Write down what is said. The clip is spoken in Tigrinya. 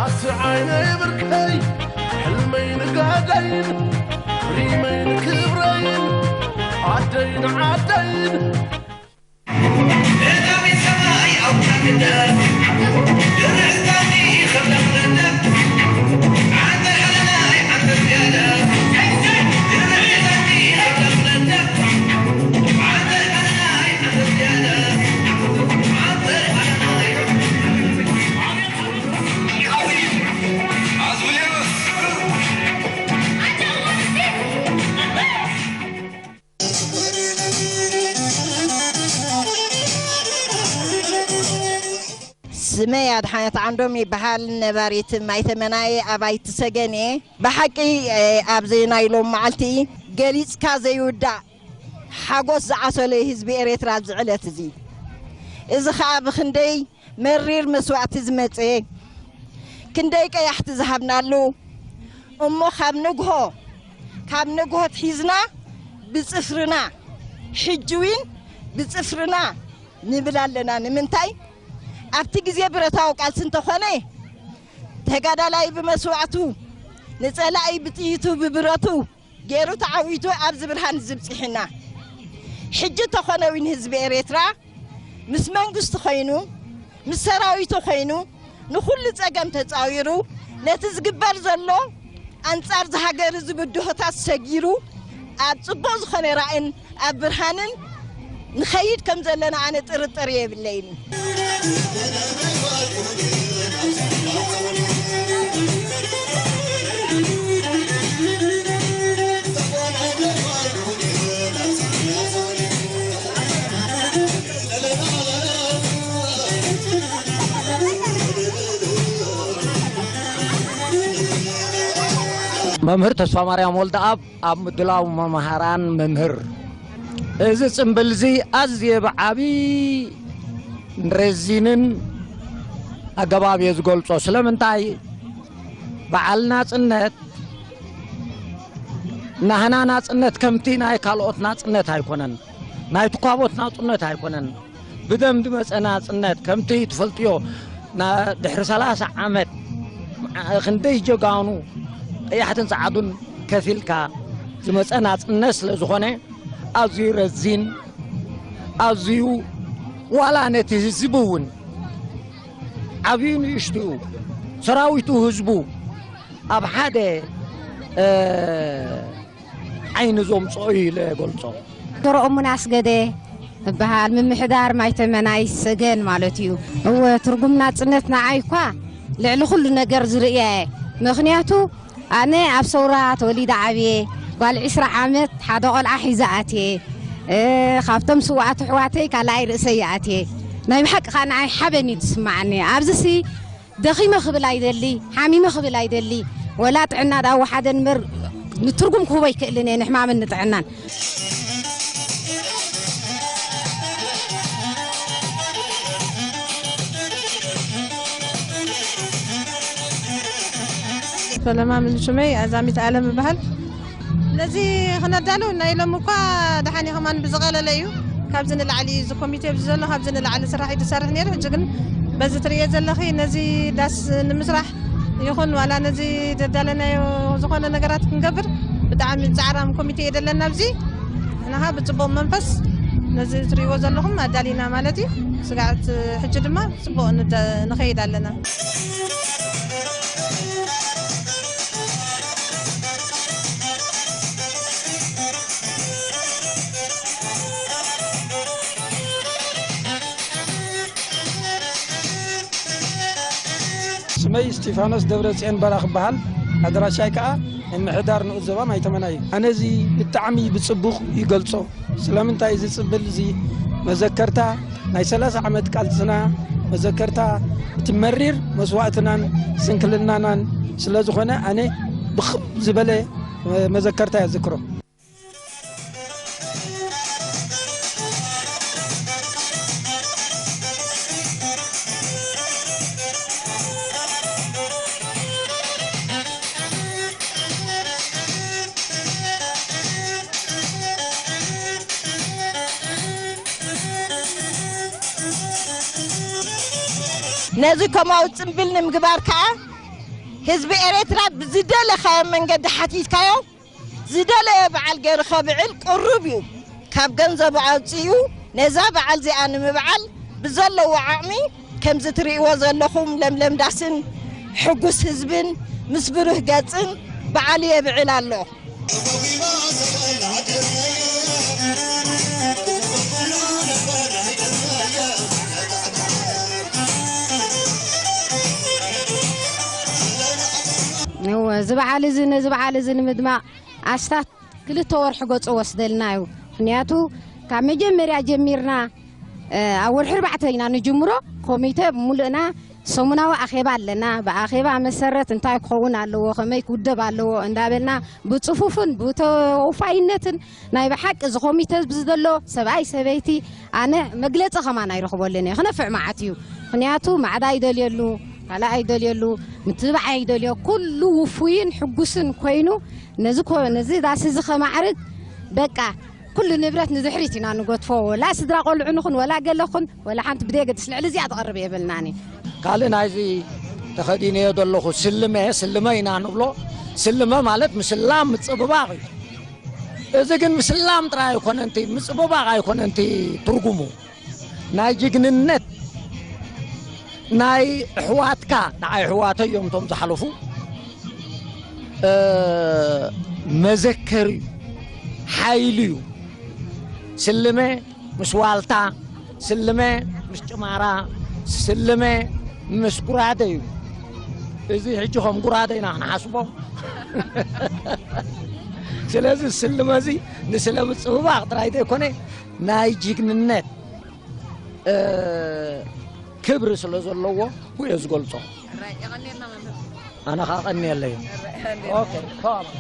ኣስር ዓይነይ ብርከይ፣ ሕልመይ ንጋደይን፣ ሪመይ ንክብረይን፣ ዓደይን ዓደይን። ስመይ ኣድሓነት ዓንዶም ይበሃል። ነባሪት ማይተመናይ ኣባይቲ ሰገን እየ። ብሓቂ፣ እ፣ ኣብዚ ናይ ሎም መዓልቲ ገሊጽካ ዘይውዳእ ሓጎስ ዝዓሰሎ ህዝቢ ኤርትራ ኣብዚ ዕለት እዚ። እዚ ኸኣ ብኽንደይ መሪር መስዋእቲ ዝመጸ፣ ክንደይ ቀያሕቲ ዝሃብናሉ፣ እሞ ካብ ንግሆ፣ ካብ ንግሆ ሒዝና ብጽፍርና፣ ሕጂ እውን ብጽፍርና ንብል ኣለና። ንምንታይ? ኣብቲ ግዜ ብረታዊ ቃልሲ እንተኾነ፣ ተጋዳላይ ብመስዋእቱ፣ ንጸላኢ ብጥይቱ ብብረቱ፣ ገይሩ ተዓዊቱ ኣብዚ ብርሃን እዚ ብጺሕና። ሕጂ ተኾነ እውን ህዝቢ ኤርትራ ምስ መንግስቲ ኮይኑ፣ ምስ ሰራዊቱ ኮይኑ፣ ንኹሉ ጸገም ተጻዊሩ፣ ነቲ ዝግበር ዘሎ ኣንጻር ዝሃገር እዚ ብድሆታት ሰጊሩ፣ ኣብ ጽቡቕ ዝኾነ ራእን ኣብ ብርሃንን ንኸይድ ከም ዘለና ኣነ ጥርጥር የብለይን። መምህር ተስፋ ማርያም ወልደኣብ ኣብ ምድላው መምሃራን መምህር፣ እዚ ጽምብል እዚ ኣዝየ ብዓቢ ረዚንን ኣገባብ እየ ዝገልጾ። ስለምንታይ? በዓል ናጽነት፣ ናህና ናጽነት ከምቲ ናይ ካልኦት ናጽነት ኣይኮነን፣ ናይ ትኳቦት ናጽነት ኣይኮነን። ብደም ዝመጸ ናጽነት ከምቲ ትፈልጥዮ፣ ና-፣ ድሕሪ ሰላሳ ዓመት ክንደይ ጀጋኑ ቀያሕትን ጸዓዱን ከፊልካ ዝመጸ ናጽነት ስለ ዝኾነ፣ ኣዝዩ ረዚን፣ ኣዝዩ ዋላ ነቲ ህዝቢ እውን፣ ዓብዩ ንእሽትኡ፣ ሰራዊቱ፣ ህዝቡ ኣብ ሓደ፣ እ፣ ዓይኒ ዘምጽኦ እዩ ኢለ እገልጾ። ዶክተር እሙን ኣስገደ እበሃል፣ ምምሕዳር ማይተመናይ ሰገን ማለት እዩ። እወ፣ ትርጉም ናጽነት ንዓይ እኳ ልዕሊ ኩሉ ነገር ዝርእያ እየ። ምኽንያቱ፣ ኣነ ኣብ ሰውራ ተወሊደ ዓብየ፣ ጓል ዕስራ ዓመት ሓደ ቆልዓ ሒዘ ኣትየ። እ፣ ካብቶም ስውኣት ኣሕዋተይ ካልኣይ ርእሰይ እየ ኣትየ። ናይ ብሓቂ ከኣ ንዓይ ሓበን እዩ ዝስምዓኒ። ኣብዚሲ ደኺመ ክብል ኣይደሊ፣ ሓሚመ ክብል ኣይደሊ። ወላ ጥዕና ደኣ ወሓደ እምበር ንትርጉም ክህቦ ኣይክእልን እየ ንሕማምን ንጥዕናን። ሰለማ ምንሹመይ፣ ኣዛሚት ኣለም እበሃል። ነዚ ክነዳሉ ናይ ሎም እኳ ደሓን ከማን ብዝቐለለ እዩ። ካብዚ ንላዕሊ እዩ እዚ ኮሚቴ ኣብዚ ዘሎ፣ ካብዚ ንላዕሊ ስራሕ እዩ ዝሰርሕ ነይሩ። ሕጂ ግን በዚ ትርእዮ ዘለኺ ነዚ ዳስ ንምስራሕ ይኹን ዋላ ነዚ ዘዳለናዮ ዝኾነ ነገራት ክንገብር ብጣዕሚ ጻዕራም ኮሚቴ እዩ ዘለና ኣብዚ። ንኻ ብጽቡቕ መንፈስ ነዚ ትርእይዎ ዘለኹም ኣዳሊና ማለት እዩ። ስጋዕት ሕጂ ድማ ጽቡቕ ንደ-፣ ንኸይድ ኣለና። ስመይ እስጢፋኖስ ደብረጽዮን በራኽ እበሃል። ኣድራሻይ ከኣ ምምሕዳር ንኡስ ዞባ ማይተመና እዩ። ኣነ እዚ ብጣዕሚ ብጽቡቕ ይገልጾ። ስለምንታይ እዚ ጽብል እዚ መዘከርታ ናይ ሰላሳ ዓመት ቃልስና፣ መዘከርታ እቲ መሪር መስዋእትናን ስንክልናናን ስለ ዝኾነ ኣነ ብኽብ ዝበለ መዘከርታ እየ ዝዝክሮ። ነዚ ከምኡ ጽምብል ንምግባር ከኣ ህዝቢ ኤርትራ ብዝደለኻዮ መንገዲ ሓቲትካዮ ዝደለዮ በዓል ገይሩ ከብዕል ቅሩብ እዩ። ካብ ገንዘቡ ኣውጺኡ ነዛ በዓል እዚኣ ንምብዓል ብዘለዎ ዓቕሚ ከምዚ ትርእይዎ ዘለኹም ለምለም ዳስን ሕጉስ ህዝብን ምስ ብሩህ ገጽን በዓሉ የብዕል ኣሎ። እወ፣ እዚ በዓል እዚ ነዚ በዓል እዚ ንምድማቕ ኣስታት ክልተ ወርሒ ገጹ ወስደልና እዩ። ምኽንያቱ ካብ መጀመርያ ጀሚርና፣ እ፣ ኣብ ወርሒ ኣርባዕተ ኢና ንጅምሮ። ኮሚተ ብምሉእና ሰሙናዊ ኣኼባ ኣለና። ብኣኼባ መሰረት እንታይ ክኸውን ኣለዎ፣ ከመይ ክውደብ ኣለዎ እንዳበልና ብጽፉፍን ብተወፋይነትን ናይ ብሓቂ እዚ ኮሚተ እዚ ዘሎ ሰብኣይ ሰበይቲ ኣነ መግለጺ ከማን ኣይረኽበሉን እየ። ክነፍዕ መዓት እዩ። ምኽንያቱ ማዕዳ ኣይደልየሉ፣ ካልእ ኣይደልየሉ፣ ምትብባዕ ኣይደልዮ። ኩሉ ውፉይን ሕጉስን ኮይኑ ነዚ ኮ-፣ ነዚ ዳስ እዚ ከማዕርግ በቃ ኩሉ ንብረት ንድሕሪት ኢና ንገድፎ። ወላ ስድራ ቆልዑ ንኹን፣ ወላ ገለ ኹን፣ ወላ ሓንቲ ብደየገድስ ልዕሊ እዚኣ ትቐርብ የብልናን። ካልእ ናይዚ ተኸዲነዮ ዘለኹ ስልመ፣ ስልመ ኢና ንብሎ። ስልመ ማለት ምስላም፣ ምጽብባቕ እዩ። እዚ ግን ምስላም ጥራይ ኣይኮነንቲ፣ ምጽብባቕ ኣይኮነንቲ ትርጉሙ። ናይ ጅግንነት፣ ናይ ኣሕዋትካ፣ ንዓይ ኣሕዋተይ እዮም እቶም ዝሓለፉ፣ እ፣ መዘከሪ እዩ፣ ሓይሊ እዩ። ስልመ ምስ ዋልታ፣ ስልመ ምስ ጭማራ፣ ስልመ ምስ ጉራደ እዩ። እዚ ሕጂ ከም ጉራደ ኢና ክንሓስቦ። ስለዚ ስልመ እዚ ንስለ ምጽብባቕ ጥራይ ዘይኮነ፣ ናይ ጅግንነት፣ እ፣ ክብሪ ስለ ዘለዎ፣ ብኡ እየ ዝገልጾ። ኣነ ኸኣ ቀንየለይ። ኦኬ፣ ተባረኽ።